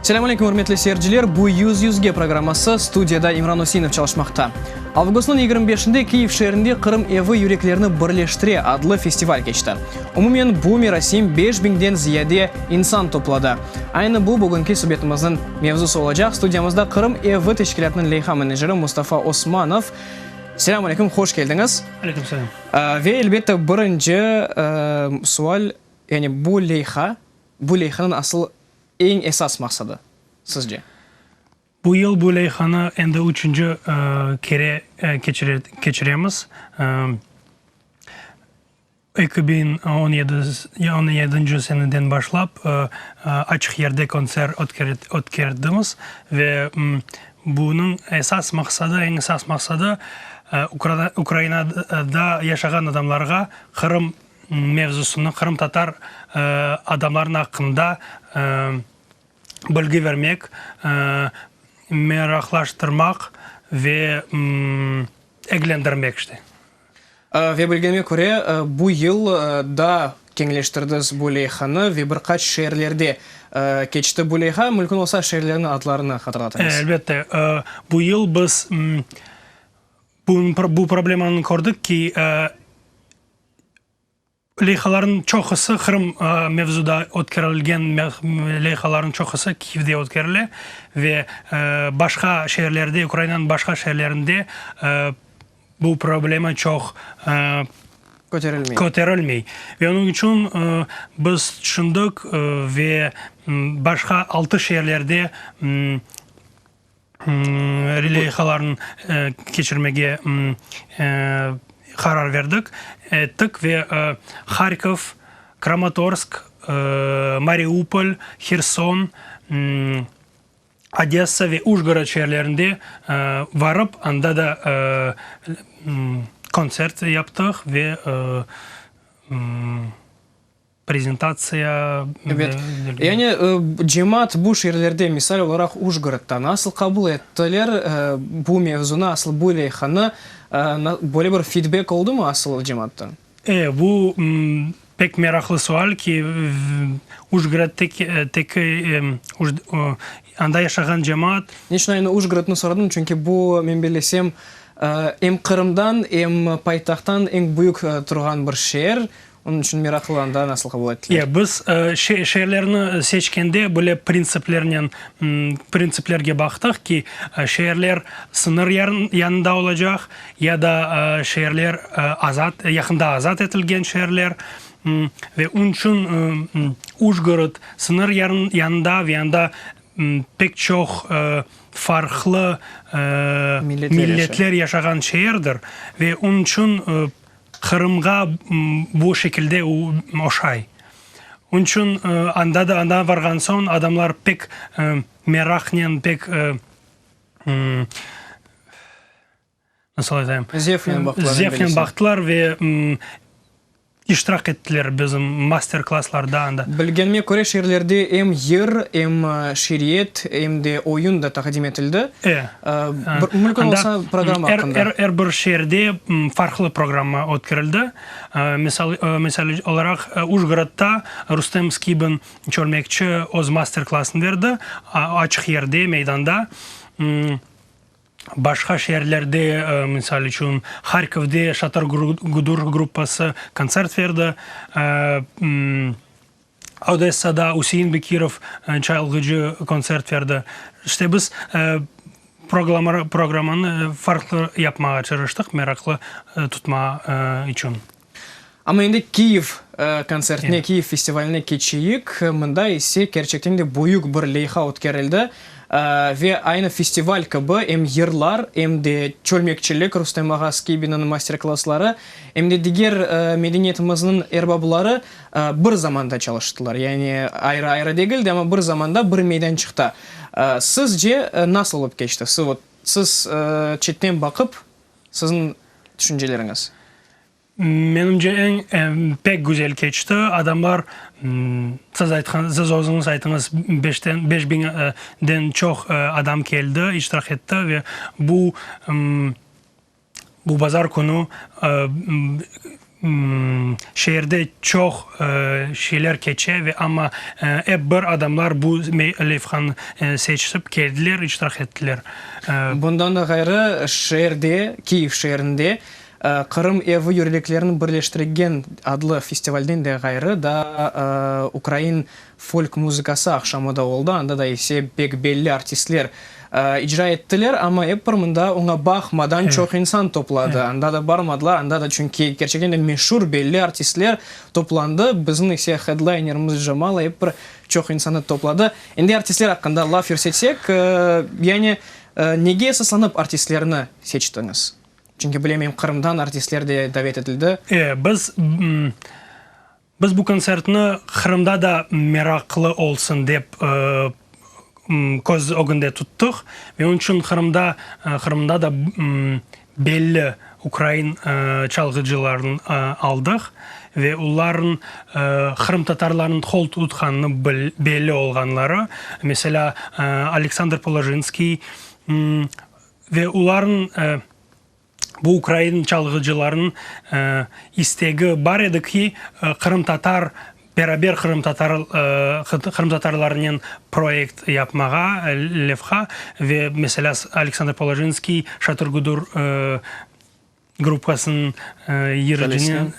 Selâm aleyküm, ürmetli seyirciler! Bu Yüz yüzge programması, studiyada İmran Üseinov çalışmaqta. Avgustnıñ 25-inde Kiyev şeerinde Qırım evi yüreklerni birleştire adlı festival keçti. Umumen bu merasim beş biñden ziyade insan topladı. Aynı bu bugünki subetimizniñ mevzusı olacaq. Studiyamızda Qırım evi teşkilâtınıñ leyha meneceri Mustafa Osmanov. Selâm aleyküm, hoş keldiñiz! Aleyküm selâm. Ve elbette birinci sual, yani bu leyha, bu leyhanıñ asıl eñ esas maqsadı, sizce? Bu yıl bu leyhanı endi üçünci kere keçiremiz. 2017 seneden başlap açıq yerde kontsert ötkerdimiz ve bunıñ esas maqsadı, eñ esas maqsadı Ukrainada yaşağan adamlarğa Qırım mevzusını, qırımtatar adamlarınıñ aqqında bilgi bermek, meraqlaştırmaq ve eglendirmek işte. Ve bilgenime köre, bu yıl daa keñleştirdiz bu leyhanı ve bir qaç şeerlerde keçti bu leyha. Mümkün olsa, şeerlerniñ adlarını hatırlatıñız. Elbette. Bu yıl biz bu problemanı kördik ki, Leyhalarnıñ çoqusı Qırım mevzuda ötkerilgen leyhalarnıñ çoqusı Kiyevde ötkerile ve başqa şeerlerde, Ukrainanıñ başqa şeerlerinde bu problema çoq köterilmey. Ve onıñ içün biz tüşündik ve başqa altı şeerlerde leyhalarnı keçirmege qarar berdik, ettik ve Harkov, Kramatorsk, Mariupol, Herson, Odessa ve Ujgorod şeerlerinde varıp, anda da kontsert yaptıq ve Prezentatsiya. Ebet. Yani, cemaat bu şeerlerde, misal olaraq Ujgorodda, nasıl qabul ettiler bu mevzunı, asıl bu leyhanı? Böyle bir fidbek oldumı asıl cemaattan? E, bu pek meraqlı sual ki, Ujgoroddeki, anda yaşağan cemaat. Ne içün aynı Ujgorodnı soradım? Çünki bu, men bellesem, em Qırımdan, em paytahttan eñ büyük turğan bir şeer. Onıñ içün meraqlı, anda nasıl qabul ettiler? Ya, biz şeerlerni seçkende böyle printsiplernen, printsiplerge baqtıq ki, şeerler sıñır yanında olacaq ya da şeerler azat, yaqında azat etilgen şeerler. Ve onıñ içün Ujgorod sıñır yanında ve anda pek çoq farqlı milletler yaşağan şeerdir. Ve onıñ içün Qırımğa bu şekilde oşay. Onıñ içün anda da, anda barğan soñ adamlar pek meraqnen, pek, nasıl aytayım, zevqnen baqtılar, zevqnen baqtılar ve İştirak ettiler bizim master-klasslarda anda. Bilgenime köre, şeerlerde em yır, em şiiriyet, em de oyun da taqdim etildi. E. Mümkün olsa, programma aqqında. Er, er bir şeerde farqlı programma ötkerildi. Misal, misal olaraq, Ujgorodda Rustem Skibin çölmekçi öz master-klassını berdi, açıq yerde, meydanda. Başqa şeerlerde, misal içün, Harkovde Şatır Gudur gruppası kontsert berdi, Odessada Üsein Bekirov çalğıcı kontsert berdi. İşte biz programmanı farqlı yapmağa tırıştıq, meraqlı tutma içün. Amma endi Kiyev kontsertine, Kiyev festivaline keçeyik. Mında ise kerçekten de büyük bir leyha ötkerildi. Ve aynı festival kibi em yırlar, em de çölmekçilik, Rustem ağa Skibinniñ master-klassları, em de diger medeniyetimizniñ erbabları bir zamanda çalıştılar. Yani ayrı-ayrı degil de, amma bir zamanda, bir meydançıqta. Sizce nasıl olıp keçti? Siz çetten baqıp, siziñ tüşünceleriñiz? Menimce, eñ pek güzel keçti. Adamlar, siz aytqan, siz özüñiz aytıñız, beşten, beş biñden çoq adam keldi, iştirak etti ve bu, bu bazar künü. Şeerde çoq şeyler keçe ve amma ep bir adamlar bu levhanı seçip keldiler, iştirak ettiler. Bundan da ğayrı, şeerde, Kiyev şeerinde Qırım evi yüreklerini birleştirgen adlı festivalden de ğayrı daa ukrain folk muzıkası aqşamı da oldı, anda da ise pek belli artistler icra ettiler, amma ep bir mında oña baqmadan çoq insan topladı, anda da barmadılar, anda da çünki kerçekten de meşur, belli artistler toplandı, bizim ise hedlaynerimiz Jamala ep bir çoq insanı topladı. Endi artistler aqqında laf yürsetsek, yani nege esaslanıp artistlerni seçtiñiz? Çünki bilem, em Qırımdan artistler de davet etildi. E, biz Biz bu kontsertni Qırımda da meraqlı olsun dep köz ögünde tuttıq ve onıñ içün Qırımda Qırımda da belli ukrain çalğıcılarını aldıq ve olarnıñ qırımtatarlarnıñ qol tutqanını belli olğanları, meselâ, Aleksandr Polojinskiy ve olarnıñ Bu ukrain çalğıcılarnıñ istegi bar edi ki, qırımtatar, beraber qırımtatar, qırımtatarlarnen proyekt yapmağa, levha ve, meselâ, Aleksandr Polojinskiy Şatır-Gudur gruppasınıñ yırcınen,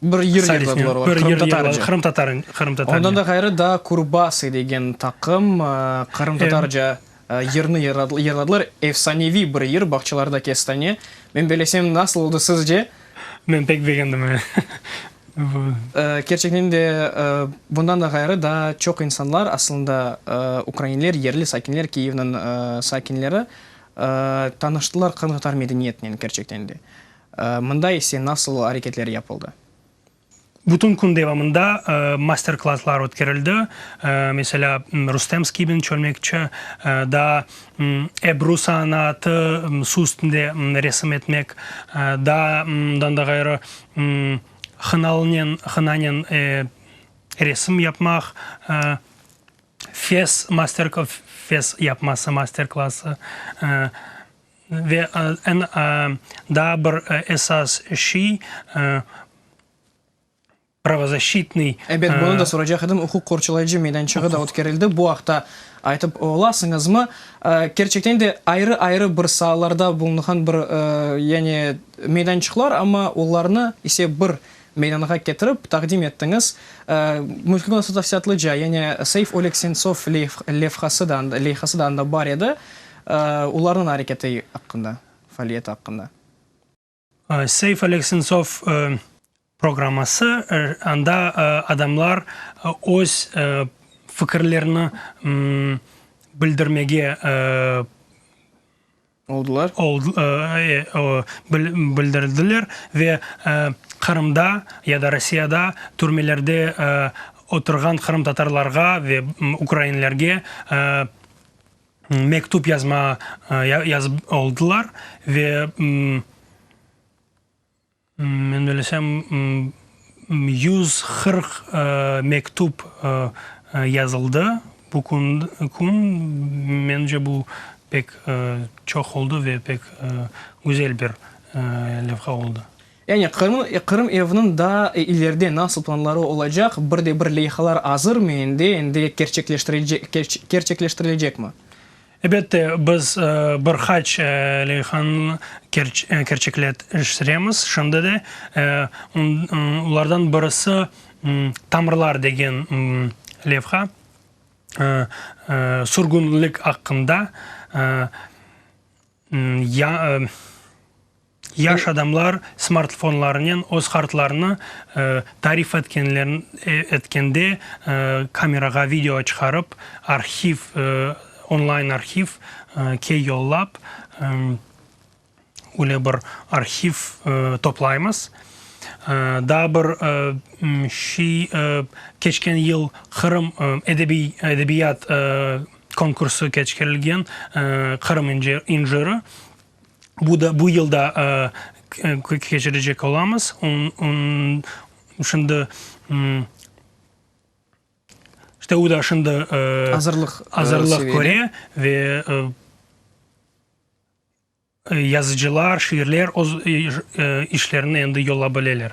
Bir yır yırladılar olar, qırımtatarca. Qırımtatar, qırımtatarca. Ondan da ğayrı daa Kurbası degen taqım qırımtatarca yırnı yırladılar. Efsaneviy bir yır, Bağçalarda kestane. Men belesem, nasıl oldı sizce? Men pek begendim. Kerçekten de, bundan da ğayrı daa çoq insanlar, aslında ukrainler, yerli sakinler, Kiyevniñ sakinleri tanıştılar qırımtatar medeniyetinen kerçekten de. Mında ise nasıl areketler yapıldı? Bütün kün devamında master-klasslar ötkerildi. Meselâ, Rustem Skibin çölmekçi, daa ebru sanatı, suv üstünde resim etmek, daa bundan da ğayrı hınalınen, hınanen resim yapmaq, fes master, fes yapması master-klası. Ve eñ daa bir esas şey, pravozaşçitnıy. Ebet, bunı da soracaq edim, uquq qorçalayıcı meydançığı da ötkerildi, bu aqta aytıp olasıñızmı? Kerçekten de ayrı-ayrı bir saalarda bulunğan bir, yani meydançıqlar, amma olarnı ise bir meydanğa ketirip taqdim ettiñiz. Mümkün olsa tafsilâtlıca, yani Save Oleg Sentsov levhası da, leyhası da anda bar edi. Olarnıñ areketi aqqında, faaliyeti aqqında. Save Oleg Sentsov programması, anda adamlar öz fikirlerini bildirmege Oldılar. Bildirdiler ve Qırımda ya da Rossiyada türmelerde oturğan qırımtatarlarğa ve ukrainlerge mektüp yazma yazıp oldılar ve Men bilesem, 140 mektüp yazıldı bu kün. Mence, bu pek çoq oldı ve pek güzel bir levha oldı. Yani Qırım eviniñ daa ileride nasıl planları olacaq, bir de bir leyhalar azırmı endi, endi kerçekleştirilecekmi? Elbette, biz bir qaç leyhanı kerçekleştiremiz şimdi de. Olardan birisi Tamırlar degen levha, sürgünlik aqqında. Yaş adamlar smartfonlarınen öz qartlarını tarif etkende kamerağa video çıqarıp, arhiv, online arhiv, ke yollap, öyle bir arhiv toplaymız. Daa bir şey, keçken yıl Qırım edebiy edebiyat konkursı keçirilgen, Qırım inciri. Bu da bu yıl da keçirecek olamız. Şimdi işte o da şimdi azırlıq azırlıq köre ve. Yazıcılar, şiirler öz işlerini endi yolla bileler.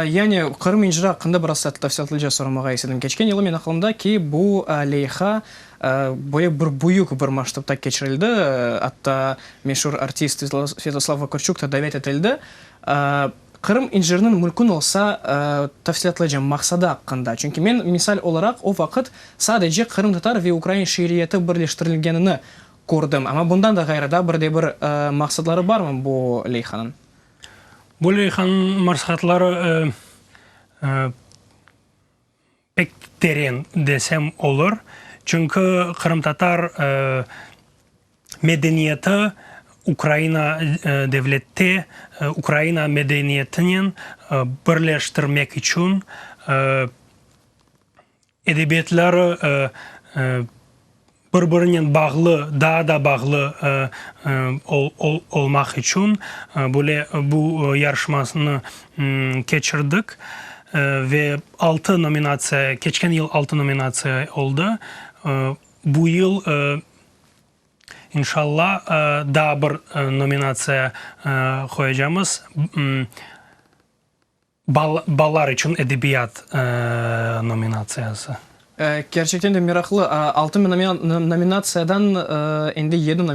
Yani, Qırım inciri aqqında biraz tafsilâtlıca soramağa istedim. Keçken yılı men aqılımda ki, bu leyha böyle bir büyük bir masştabda keçirildi, atta meşur artist Svâtoslav Vakarçuk da davet etildi. Qırım inciriniñ mülkün olsa tafsilâtlıca maqsadı aqqında, çünki men, misal olaraq, o vaqıt sadece qırımtatar ve ukrain şiiriyeti birleştirilgenini Kördim. Amma bundan da ğayrı daa bir de bir maqsadları barmı bu leyhanıñ? Bu leyhanıñ marsqatları pek teren desem olur. Çünki qırımtatar medeniyeti Ukraina devlette Ukraina medeniyetinen birleştirmek içün Edebiyatları bir-birinen bağlı, daa da bağlı olmaq içün böyle bu yarışmasını keçirdik ve altı nominatsiya, keçken yıl altı nominatsiya oldı. Bu yıl, inşalla, daa bir nominatsiya qoyacamız. Balalar içün edebiyat nominatsiyası. Kerçekten de meraqlı. Altı nominatsiyadan endi yedi nominatsiya.